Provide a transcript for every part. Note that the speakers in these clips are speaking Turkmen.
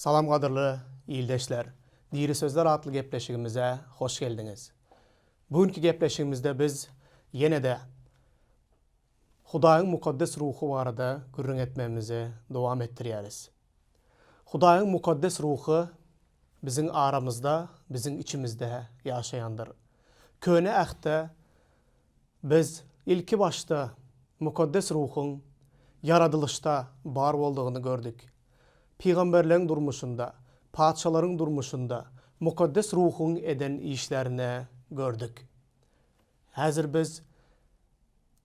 Salam gadyrly ildeşler! Diri sözler atly gepleşigimize hoş geldiňiz. Bu günki gepleşigimizde biz ýene-de Hudaýyň Mukaddes Ruhy barada gürrüň etmegimizi dowam etdirýäris. Hudaýyň Mukaddes Ruhy biziň aramyzda, biziň içimizde ýaşaýandyr. Köne Ähtde biz ilki başda Mukaddes Ruhuň ýaradylyşda bar boldugyny gördük. Pygamberleň durmuşynda, patyşalaryň durmuşynda Mukaddes Ruhuň eden işlerini gördük. Häzir biz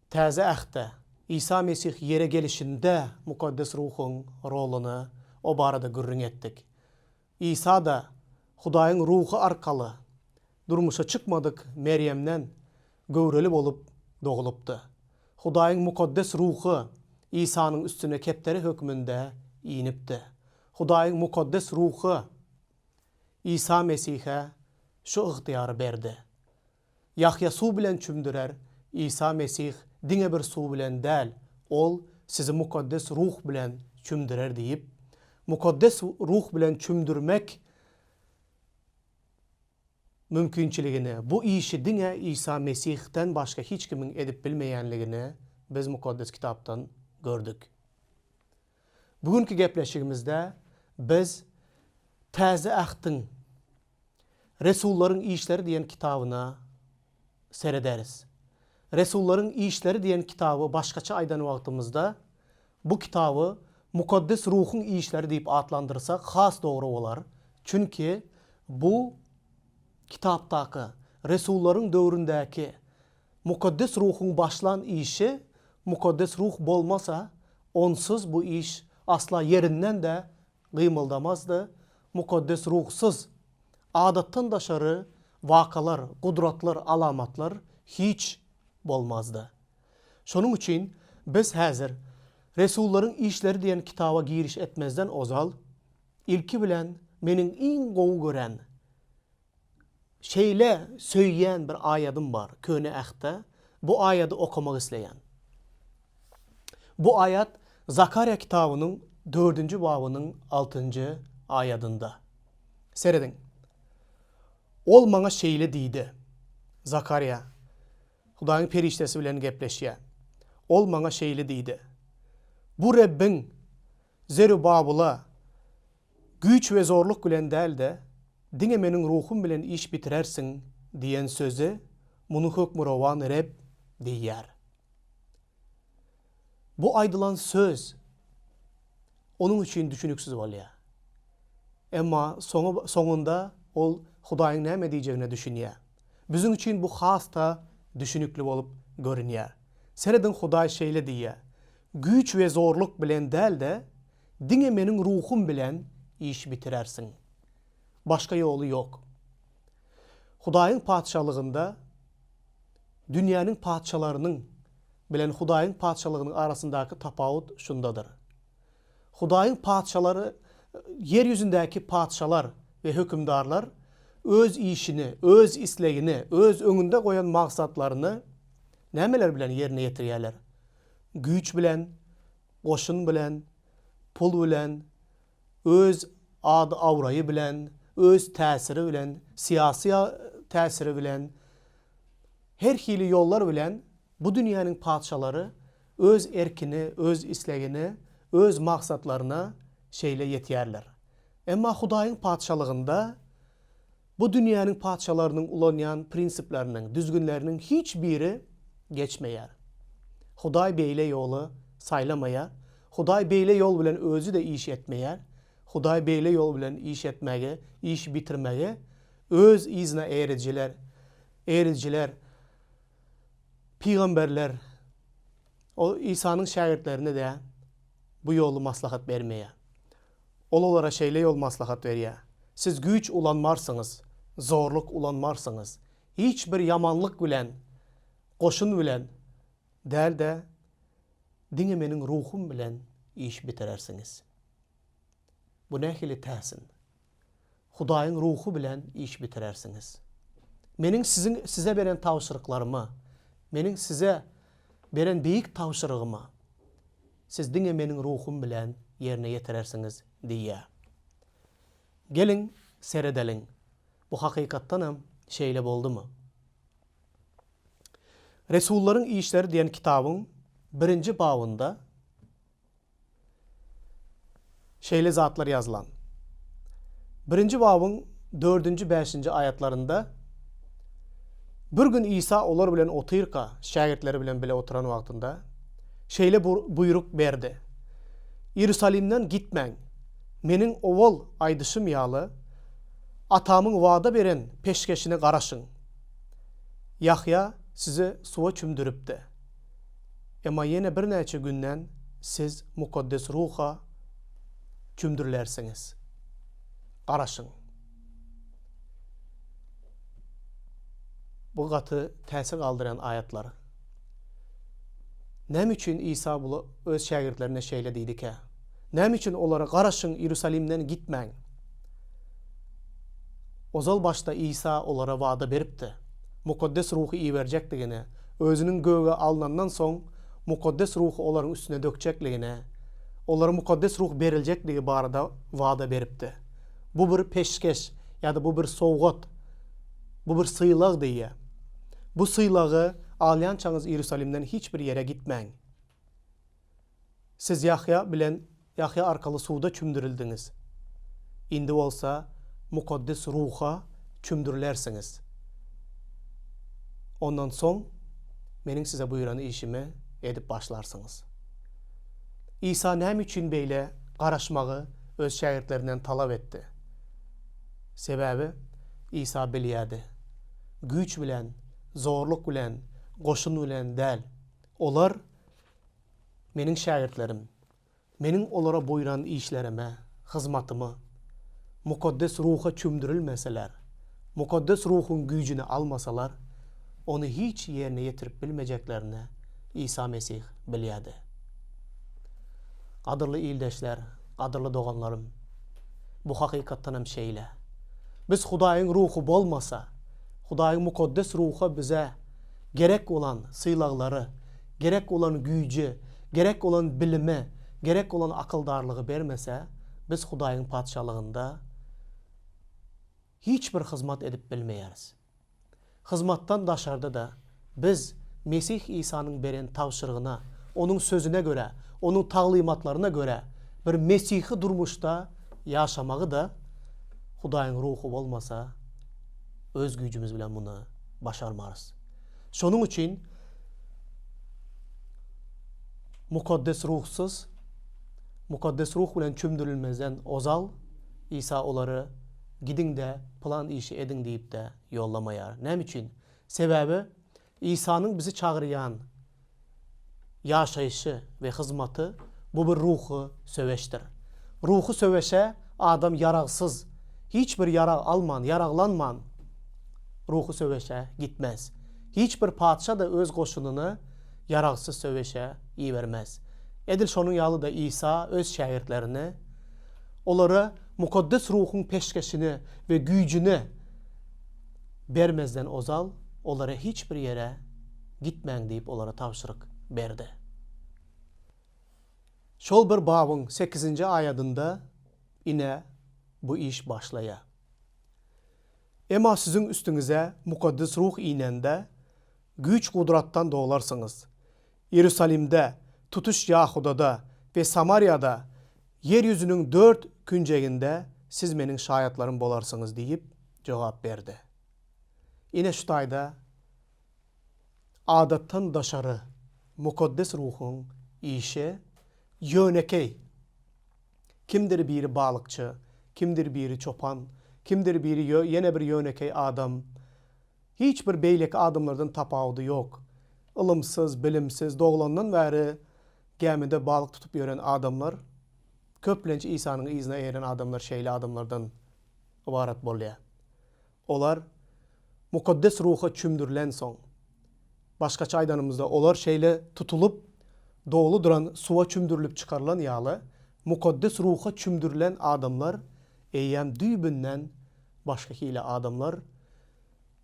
Täze Ähtde, Isa Mesih ýere gelişinde Mukaddes Ruhuň roluny, o barada gürrüň etdik. Isa-da Hudaýyň Ruhy arkaly durmuşa çykmadyk Merýemden göwreli bolup doglupdy. Hudaýyň Mukaddes Ruhy Isanyň üstüne kepderi hökmünde inipdi. Hudaýyň Mukaddes Ruhy Isa Mesihe şu ygtyýary berdi. Ýahýa suw bilen çümdürer, Isa Mesih diňe bir suw bilen däl, Ol sizi Mukaddes Ruh bilen çümdürer diýip, Mukaddes Ruh bilen çümdürmek mümkinçiligini, bu işi diňe Isa Mesihden başga hiç kimiň edip bilmeýänligini biz Mukaddes Kitapdan gördük. Bu günki gepleşigimizde biz Täze Ähtiň Resullaryň işleri diýen kitabyna serederis. Resullaryň işleri diýen kitaby başgaça aýdan wagtymyzda, bu kitaby Mukaddes Ruhuň işleri diýip atlandyrsak has dogry bolar. Çünki bu kitapdaky resullaryň döwründäki Mukaddes Ruhuň başlan işi Mukaddes Ruh bolmasa, onsuz bu iş asla ýerinden-de gymyldamazdy, Mukaddes Ruhsuz adatdan daşary wakalar, gudratlar, alamatlar hiç bolmazdy. Şonuň üçin biz häzir Resullaryň işleri diýen kitaba giriş etmezden ozal, ilki bilen meniň iň gowy gören, şeýle söýýän bir aýadym bar Köne Ähtde, bu aýady okamak isleýän. Bu aýat Zakarýa kitabynyň dördünji babynyň altynjy aýadynda. Serediň. Ol maňa şeýle diýdi. Zakarýa Hudaýyň perişdesi bilen gepleşýär. Ol maňa şeýle diýdi, Bu Rebbiň Zerubabyla güýç we zorluk bilen däl-de, diňe meniň ruhum bilen iş bitirersiň diýen sözi, muny Hökmürowan Reb diýýär. Bu aýdylan söz onuň üçin düşüniksiz bolýar. Emma soňy soňunda ol Hudaýyň näme diýjegine düşünýär. Biziň üçin bu has-da düşünikli bolup görünýär. Serediň Hudaý şeýle diýýär, Güýç we zorluk bilen däl-de, diňe meniň ruhum bilen iş bitirersiň. Başga ýoly ýok. Hudaýyň Patyşalygynda Dünýäniň patyşalarynyň bilen Hudaýyň Patyşalygynyň arasyndaky tapawut şundadyr. Hudaýyň patyşalary, ýer ýüzündäki patyşalar we hökümdarlar öz işini, öz islegini, öz öňünde goýan maksatlaryny nämeler bilen ýerine ýetirýärler? Güýç bilen, goşun bilen, pul bilen, öz ady-abraýy bilen, öz täsiri bilen, syýasy täsiri bilen, her hili ýollar bilen bu dünýäniň patyşalary öz erkini, öz islegini, öz maksatlaryna şeýle ýetýärler. Emma Hudaýyň Patyşalygynda bu dünýäniň patyşalarynyň ulanýan prinsipleriniň, düzgünleriniň hiç biri geçmeýär. Hudaý beýle ýoly saýlamaýar. Hudaý beýle ýol bilen özi-de iş etmeýär. Hudaý beýle ýol bilen iş etmegi, iş bitirmegi öz yzyna eýerijiler, eýerijiler, pygamberler, ol Isanyň şägirtlerine-de bu ýoly maslahat bermeýär. Ol olara şeýle ýol maslahat berýär, Siz güýç ulanmarsyňyz, zorluk ulanmarsyňyz, hiç bir ýamanlyk bilen, goşun bilen däl-de, diňe meniň ruhum bilen iş bitirersiňiz. Bu nähili täsin! Hudaýyň Ruhy bilen iş bitirersiňiz. Meniň siziň size beren tabşyryklarymy, meniň size beren beýik tabşyrygymy siz diňe meniň Ruhum bilen ýerine ýetirersiňiz diýýär. Geliň, seredeliň, bu hakykatdanam şeýle boldumy? Resullaryň işleri diýen kitabyň birinji babynda şeýle zatlar ýazylan. Birinji babyň dördünji, bäşinji aýatlarynda Bir gün Isa olar bilen otyrka, şägirtleri bilen bile oturan wagtynda, şeýle buýruk berdi, Iýerusalimden gitmäň, Meniň owal aýdyşym ýaly, Atamyň wada beren peşgeşine garaşyň. Ýahýa sizi suwa çümdüripdi. Emma ýene birnäçe günden siz Mukaddes Ruha çümdürilersiňiz. Garaşyň. Bu gaty täsir galdyrýan aýatlar. Näme üçin Isa bula öz şägirtlerine şeýle diýdikä? Näme üçin olara garaşyň Iýerusalimden gitmäň? Ozal başda Isa olara wada beripdi. Mukaddes Ruhy iberjekdigini, özüniň göge alnandan soň Mukaddes Ruhy olaryň üstüne dökjekligini, olara Mukaddes Ruh beriljekligi barada wada beripdi. Bu bir peşgeş ýa-da bu bir sowgat, bu bir sylag diýýär. Bu sylagy alýançaňyz Iýerusalimden hiç bir ýere gitmäň. Siz Ýahýa bilen Ýahýa arkaly suwda çümdürildiňiz. Indi bolsa Mukaddes Ruha çümdürilersiňiz. Ondan soň Meniň size buýran işimi edip başlarsyňyz. Isa näme üçin beýle garaşmagy öz şägirtlerinden talap etdi? Sebäbi Isa bilýärdi, güýç bilen, zorluk bilen, goşun bilen däl, olar Meniň şägirtlerim, Meniň olara buýran işlerime, hyzmatyma Mukaddes Ruha çümdürilmeseler, Mukaddes Ruhuň güýjüni almasalar, ony hiç ýerine ýetirip bilmejeklerini Isa Mesih bilýärdi. Gadyrly ildeşler, gadyrly doganlarym, bu hakykatdanam şeýle. Biz Hudaýyň Ruhy bolmasa, Hudaýyň Mukaddes Ruhy bize gerek bolan sylaglary, gerek bolan güýji, gerek bolan bilimi, gerek bolan akyldarlygy bermese, biz Hudaýyň Patyşalygynda hiç bir hyzmat edip bilmeýäris. Hyzmatdan daşarda-da, biz Mesih Isanyň beren tabşyrygyna, Onuň Sözüne görä, Onuň taglymatlaryna görä bir mesihi durmuşda ýaşamagy-da Hudaýyň Ruhy bolmasa, öz güýjümiz bilen muny başarmarys. Şonuň üçin Mukaddes Ruhsuz, Mukaddes Ruh bilen çümdürilmezden ozal Isa olary gidiň-de, pylan işi ediň diýip-de ýollamaýar. Näme üçin? Sebäbi Isanyň bizi çagyrýan ýaşaýşy we hyzmaty bu bir ruhy söweşdir. Ruhy söweşe adam ýaragsyz, hiç bir ýarag alman, ýaraglanman ruhy söweşe gitmez. Hiç bir patyşa-da öz goşunyny ýaragsyz söweşe ibermez. Edil şonuň ýaly-da Isa öz şägirtlerini olara Mukaddes Ruhuň peşgeşini we güýjüni bermezden ozal olara hiç bir ýere gitmäň diýip olara tabşyryk berdi. Şol bir babyň sekizinji aýadynda ine bu iş başlaýar. Emma siziň üstüňize Mukaddes Ruh inende, güýç-gudratdan dolarsyňyz. Iýerusalimde, tutuş Ýahudada we Samariýada, ýer ýüzüniň dört künjeginde siz Meniň şaýatlarym bolarsyňyz diýip jogap berdi. Ine şu taýda adatdan daşary Mukaddes Ruhuň işi ýönekeý. Kimdir biri balykçy, kimdir biri çopan, kimdir biri ýene bir ýönekeý adam. Hiç bir beýleki adamlardan tapawudy ýok. Ylymsyz, bilimsiz, doglandan bäri gämide balyk tutup ýören adamlar, köplenç Isanyň yzyna eýeren adamlar şeýle adamlardan ybarat bolýar. Olar Mukaddes Ruha çümdürilensoň, başgaça aýdanymyzda, olar şeýle tutulyp, doly duran suwa çümdürilip çykarylan ýaly, Mukaddes Ruha çümdürilen adamlar eýýäm düýbünden başga hili adamlar.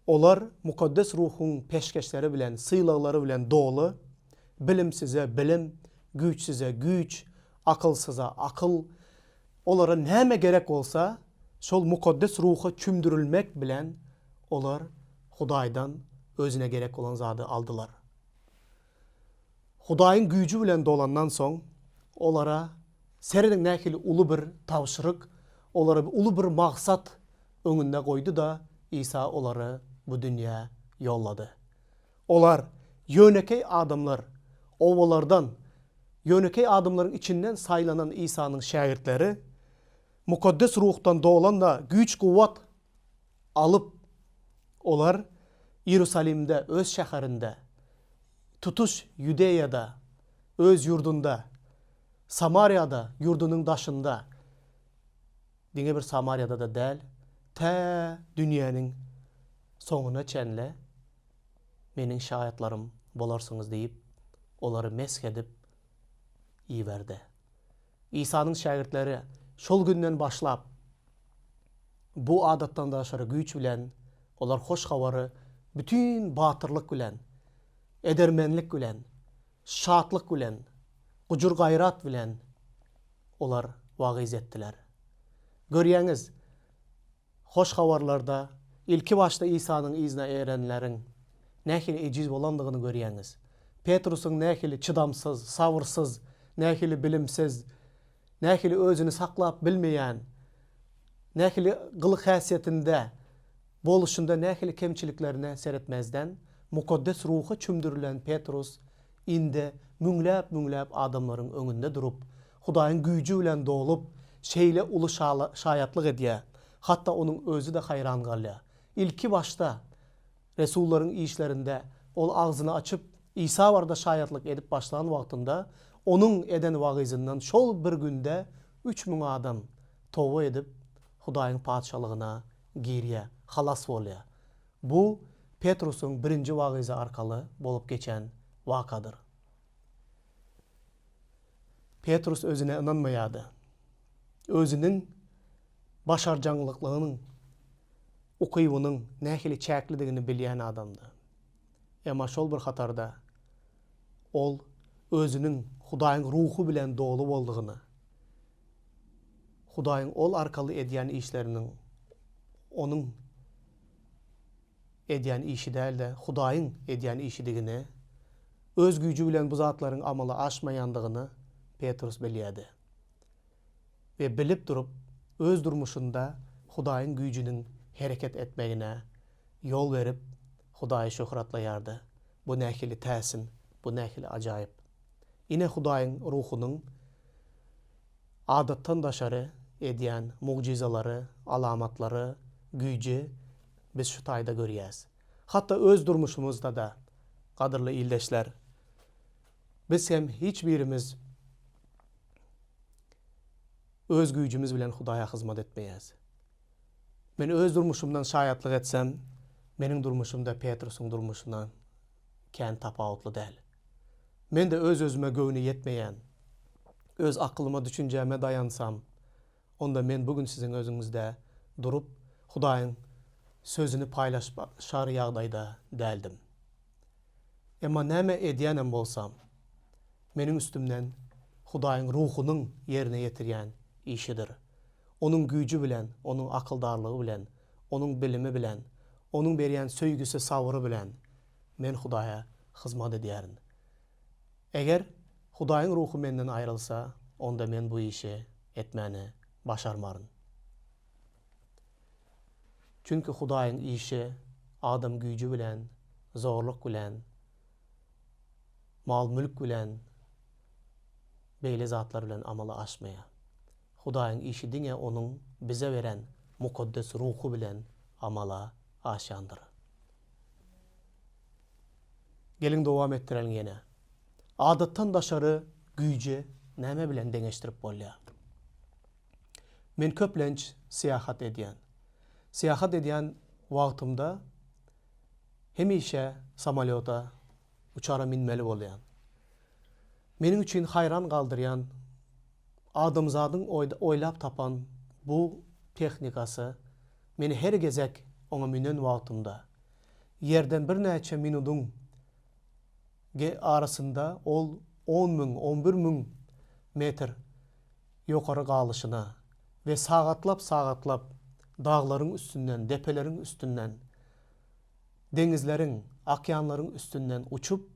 Olar Mukaddes Ruhuň peşgeşleri bilen, sylaglary bilen doly, bilimsize bilim, güýçsüze güýç, akylsyza akyl, olara näme gerek bolsa, Şol Mukaddes Ruha çümdürilmek bilen olar Hudaýdan özüne gerek bolan zady aldylar. Hudaýyň güýji bilen dolandan soň, olara serediň nähili uly bir tabşyryk, olara uly bir maksat öňünde goýdy-da, Isa olary bu dünýä ýollady. Olar ýönekeý adamlar, obalardan, ýönekeý adamlaryň içinden saýlanan Isanyň şägirtleri Mukaddes Ruhdan dolan-da güýç-kuwwat alyp, olar Iýerusalimde, öz şäherinde, tutuş Ýudeýada, öz ýurdunda, Samariýada, ýurdunyň daşynda, diňe bir Samariýada-da däl, tä dünýäniň soňuna çenli Meniň şaýatlarym bolarsyňyz diýip, olary mesh edip iberdi. Isanyň şägirtleri şol günden başlap, bu adatdan daşary güýç bilen olar hoş habary bütin batyrlyk bilen, edermenlik bilen, şatlyk bilen, gujur-gaýrat bilen olar wagyz etdiler. Görýäňiz, Hoş habarlarda ilki başda Isanyň yzyna erenleriň nähili ejiz bolandygyny görýäňiz. Petrusyň nähili çydamsyz, sabyrsyz, nähili bilimsiz, nähili özüni saklap bilmeýän, nähili gylyk-häsiýetinde, boluşynda nähili kemçiliklerine seretmezden, Mukaddes Ruha çümdürilen Petrus indi müňläp-müňläp adamlaryň öňünde durup, Hudaýyň güýji bilen dolup, şeýle uly şaýatlyk edýär, hatda onuň özi-de haýran galýar. Ilki başda, Resullaryň işlerinde, ol agzyny açyp, Isa barada şaýatlyk edip başlan wagtynda, onuň eden wagyzyndan şol bir günde 3000 adam toba edip, Hudaýyň Patyşalygyna girýär, halas bolýar. Bu Petrusyň birinji wagyzy arkaly bolup geçen wakadyr. Petrus özüne ynanmaýardy. Özüniň başarjaňlyklygynyň, ukybynyň nähili çäklidigini bilýän adamdy. Emma şol bir hatarda ol özüniň Hudaýyň Ruhy bilen doly boldugyny, Hudaýyň ol arkaly edýän işleriniň onuň edýän işi däl-de, Hudaýyň edýän işidigini, öz güýji bilen bu zatlaryň amala aşmaýandygyny Petrus bilýärdi. We bilip durup, öz durmuşynda Hudaýyň güýjüniň hereket etmegine ýol berip, Hudaýy şöhratlaýardy. Bu nähili täsin, bu nähili ajaýyp! Ine Hudaýyň Ruhunyň adatdan daşary edýän mugjyzalary, alamatlary, güýji biz şu taýda görýäs. Hatda öz durmuşymyzda-da, gadyrly ildeşler, biz hem hiç birimiz öz güýjümiz bilen Hudaýa hyzmat etmeýäs. Men öz durmuşymdan şaýatlyk etsem, meniň durmuşym-da Petrusyň durmuşyndan kän tapawutly däl. Men-de öz-özüme göwni ýetmeýän, öz akylyma, düşünjäme daýansam, onda men bu gün siziň özüňizde durup, Hudaýyň Sözüni paýlaşar ýagdaýda däldim. Emma näme edýänem bolsam, meniň üstümden Hudaýyň Ruhunyň ýerine ýetirýän işidir. Onuň güýji bilen, Onuň akyldarlygy bilen, Onuň bilimi bilen, Onuň berýän söýgüsi, sabry bilen men Hudaýa hyzmat edýärin. Eger Hudaýyň Ruhy menden aýrylsa, onda men bu işi etmäni başarmaryn. Çünki Hudaýyň işi adam güýji bilen, zorluk bilen, mal-mülk bilen, beýle zatlar bilen amala aşmaýar. Hudaýyň işi diňe Onuň bize beren Mukaddes Ruhy bilen amala aşýandyr. Geliň dowam etdireliň ýene. Adatdan daşary güýji näme bilen deňeşdirip bolýar? Men köplenç syýahat edýän. Syýahat edýän wagtymda hemişe samolýota, uçara münmeli bolýan. Meniň üçin haýran galdyrýan adamzadyň oýlap tapan bu tehnikasy meni her gezek oňa münen wagtymda Ýerden birnäçe minudyň arasynda ol on müň, on bir müň metr ýokary galyşyna we sagatlap-sagatlap. Daglaryň üstünden, depeleriň üstünden, deňizleriň, okeanlaryň üstünden uçup,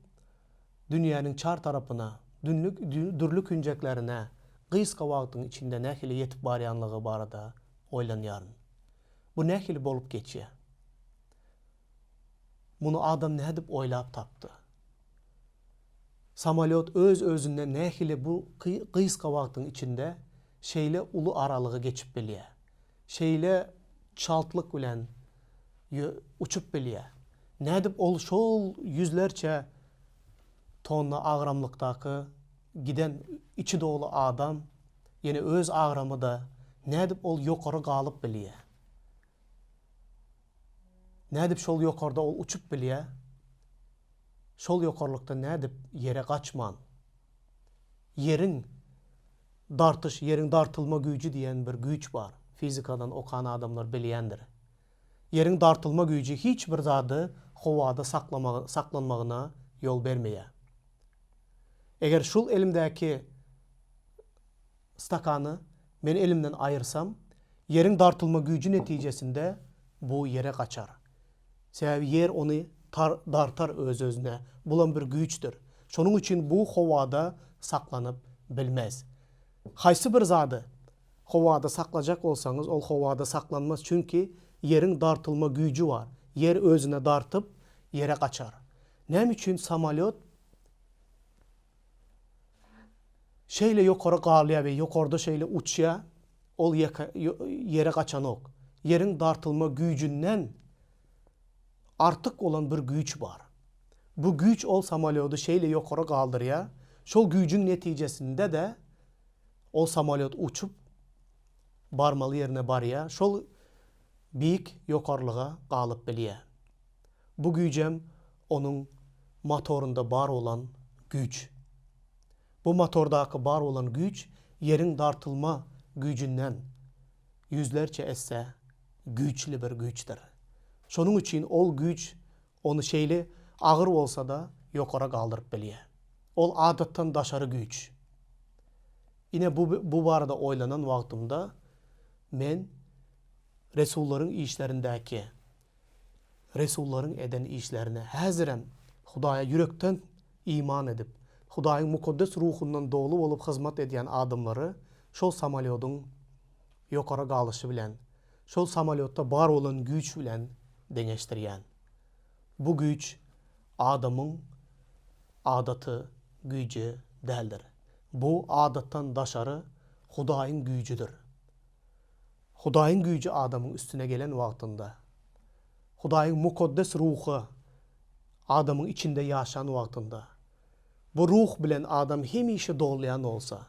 dünýäniň çar tarapyna, dürli künjeklerine gysga wagtyň içinde nähili ýetip barýanlygy barada oýlanýaryn. Bu nähili bolup geçýär? Muny adam nädip oýlap tapdy? Samolýot öz-özünden nähili bu gysga wagtyň içinde şeýle uly aralygy geçip bilýär? Şeýle çaltlyk bilen uçup bilýär? Nädip ol şol ýüzlerçe tonna agramlykdaky giden içi doly adam, ýene öz agramy-da, nädip ol ýokary galyp bilýär? Nädip şol ýokarda ol uçup bilýär? Şol ýokarlykda nädip ýere gaçman? Ýeriň dartyş, ýeriň dartylma güýji diýen bir güýç bar. Fizikadan okan adamlar bilýändir. Ýeriň dartylma güýji hiç bir zady howada saklamagy, saklanmagyna ýol bermeýär. Eger şul elimdäki Stakany men elimden aýyrsam, ýeriň dartylma güýji netijesinde bu ýere gaçar. Sebäbi ýer ony tar dartar öz-özüne. Bulam bir güýçdür. Şonuň üçin bu howada saklanyp bilmez. Haýsy bir zady howada saklajak bolsaňyz, ol howada saklanmaz, çünki ýeriň dartylma güýji bar. Ýer özüne dartyp, ýere gaçar. Näme üçin samolýot Şeýle ýokary galýar we ýokarda şeýle uçýar, ol ýere gaçanok. Ýeriň dartylma güýjünden artyk bolan bir güýç bar. Bu güýç ol samolýody şeýle ýokary galdyrýar, şol güýjüň netijesinde-de ol samolýot uçup barmaly ýerine barýar, şol beýik ýokarlyga galyp bilýär. Bu güýjem onuň motorynda bar bolan güýç. Bu motordaky bar bolan güýç ýeriň dartylma güýjünden ýüzlerçe esse güýçli bir güýçdir. Şonuň üçin ol güýç ony şeýle agyr bolsa-da ýokara galdyryp bilýär. Ol adatdan daşary güýç. Ine bu bu barada oýlanan wagtymda men Resullaryň işlerindäki Resullaryň eden işlerine häzirem Hudaýa ýürekden iman edip, Hudaýyň mukaddes ruhundan doly bolup hyzmat edýän adamlary şol samolýodyň ýokary galyşy bilen, şol samolýotda bar bolan güýç bilen deňeşdirýän. Bu güýç adamyň adaty güýji däldir. Bu adatdan daşary Hudaýyň güýjüdir. Hudaýyň güýji adamyň üstüne gelen wagtynda, Hudaýyň Mukaddes Ruhy adamyň içinde ýaşan wagtynda, bu Ruh bilen adam hemişe dolýan bolsa,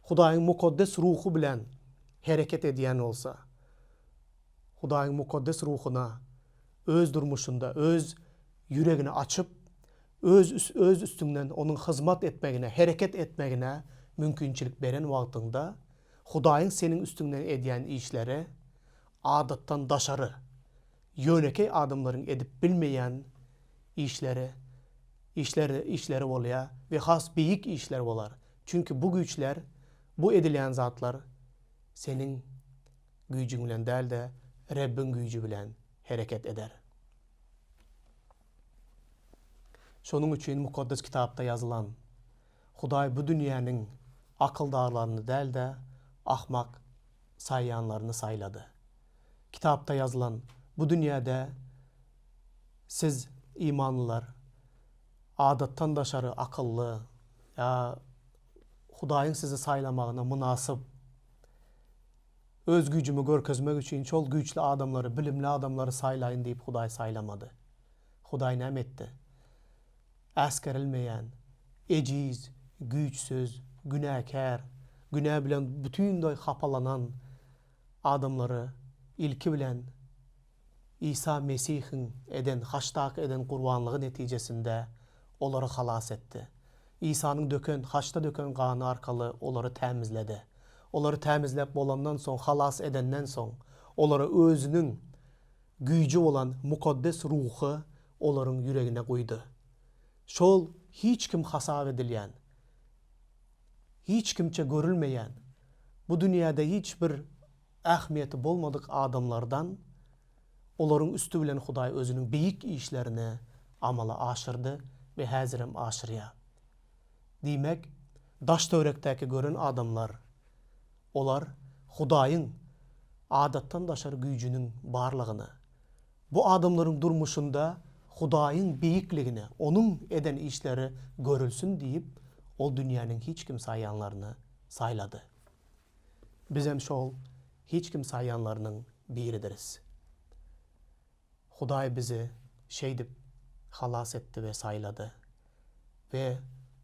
Hudaýyň Mukaddes Ruhy bilen hereket edýän bolsa, Hudaýyň Mukaddes Ruhuna öz durmuşynda öz ýüregini açyp, öz öz üstüňden onuň hyzmat etmegine, hereket etmegine mümkinçilik beren wagtyňda, Hudaýyň seniň üstüňden edýän işleri adatdan daşary, ýönekeý adamlaryň edip bilmeýän işleri, işleri, işleri bolýar we has beýik işler bolar. Çünki bu güýçler, bu edilýän zatlar seniň güýjüň bilen däl-de, Rebbiň güýji bilen hereket eder. Şonuň üçin Mukaddes Kitapda ýazylan, Hudaý bu dünýäniň akyldarlaryny däl-de, ahmak saýýanlaryny saýlady. Kitapda ýazylan, Bu dünýäde siz, imanlylar, adatdan daşary akylly ýa Hudaýyň sizi saýlamagyna mynasyp, öz güýjümi görkezmek üçin şol güýçli adamlary, bilimli adamlary saýlaýyn diýip Hudaý saýlamady. Hudaý näme etdi? Äsgerilmeýän, ejiz, güýçsüz, günäkär, günä bilen bütinleý hapalanan adamlary ilki bilen Isa Mesihiň eden, haçdaky eden gurbanlygy netijesinde olary halas etdi. Isanyň döken, haçda döken gany arkaly olary tämizledi. Olary tämizläp bolandan soň, halas edenden soň, olara Özüniň güýji bolan Mukaddes Ruhy olaryň ýüregine guýdy. Şol hiç kim hasap edilýän, hiç kimçe görülmeýän, bu dünýäde hiç bir. ähmiýeti bolmadyk adamlardan olaryň üsti bilen Hudaý özüniň beýik işlerini amala aşyrdy we häzirem aşyrýar. Diýmek, daş-töwerekdäki gören adamlar, olar Hudaýyň adatdan daşary güýjüniň barlygyny, bu adamlaryň durmuşynda Hudaýyň beýikligini, Onuň eden işleri görülsin diýip, ol dünýäniň hiç kim saýýanlaryny saýlady. Bizem şol hiç kim saýýanlarynyň biridiris. Hudaý bizi şeýdip halas etdi we saýlady we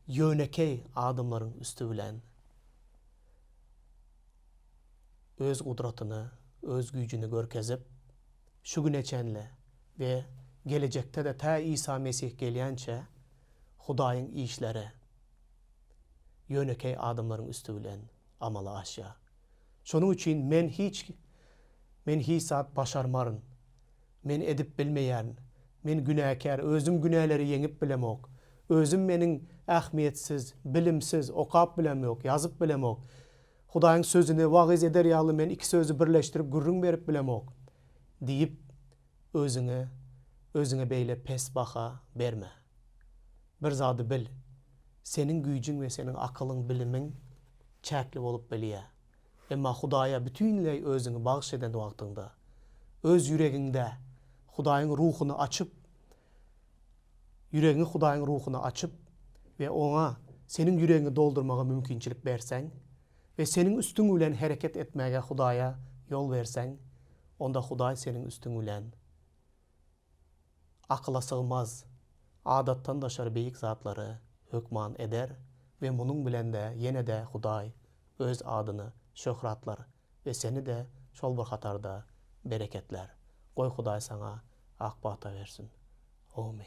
ýönekeý adamlaryň üsti bilen Öz gudratyny, Öz güýjüni görkezip, şu güne çenli we gelejekde-de tä Isa Mesih gelýänçä Hudaýyň işleri ýönekeý adamlaryň üsti bilen amala aşýar. Şonuň üçin men hiç men hiç zat başarmaryn. Men edip bilmeýärin. Men günäkär, özüm günäleri ýeňip bilemok. Özüm meniň ähmiýetsiz, bilimsiz, okap bilemok, ýazyp bilemok. Hudaýyň sözüni wagyz eder ýaly men iki sözi birleşdirip gürrüň berip bilemok diýip özüňe özüňe beýle pes baha berme. Bir zady bil, seniň güýjüň we seniň akylyň bilimiň çäkli bolup bilýär. Emma Hudaýa bütinleý özüňi bagyş eden wagtyňda, öz ýüregiňde Hudaýyň Ruhuny açyp, ýüregiňi Hudaýyň Ruhuna açyp we Oňa seniň ýüregiňi doldurmaga mümkinçilik berseň we seniň üstüň bilen hereket etmäge Hudaýa ýol berseň, onda Hudaý seniň üstüň bilen akyla sygmaz, adatdan daşary beýik zatlary hökman eder we munuň bilen-de ýene-de Hudaý Öz adyny şöhratlar we seni-de şol bir hatarda bereketlär. Goý Hudaý saňa ak pata bersin. Amin.